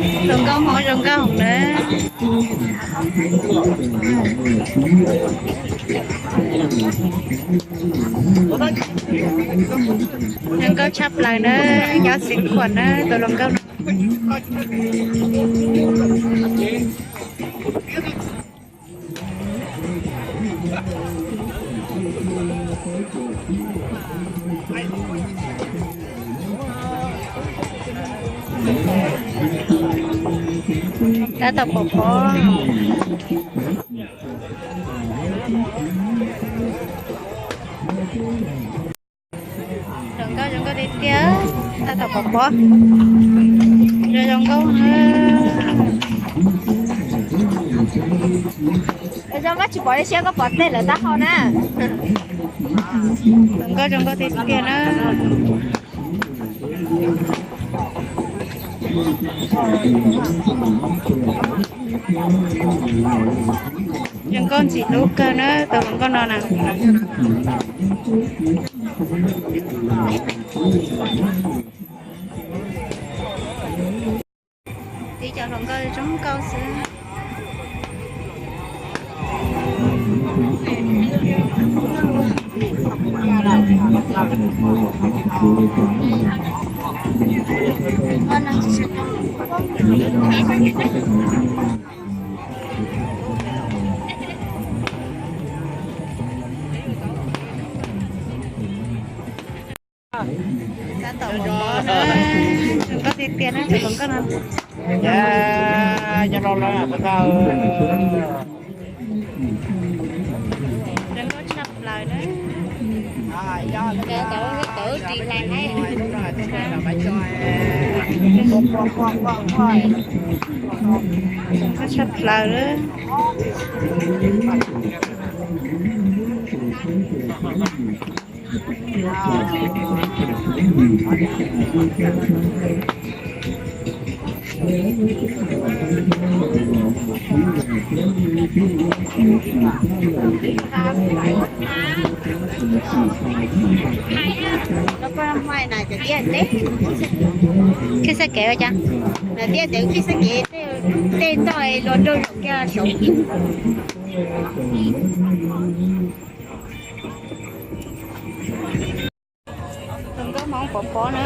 Hluas nkauj Hmoob zoo nkauj na. Zoo nkauj tshaj plaws na, nyob Xeev Khuam na tus hluas nkauj no. Tab tom pov pob. Zoo nkauj zoo nkauj tiag tiag, tab tom pov pob. Zoo zoo nkauj na. Zoo nkauj tsis pom li siab koj pom tej lawv taub hau na. Zoo nkauj zoo nkauj tiag tiag na. Zoo nkauj ntxim hlub kawg na tus hluas nkauj no na. Tib cov hluas nkauj zoo nkauj xwb. Tab tom pov pob na, zoo nkauj tiag tiag na tus hluas nkauj no. Zoo nkauj tshaj plaws na. Zoo nkauj tshaj plaws na. Khib txoj kev ua cas? Khib txoj kev, tej ntoj luag nrog zaum kiag saud. Tus nkauj Hmoob pov pob na.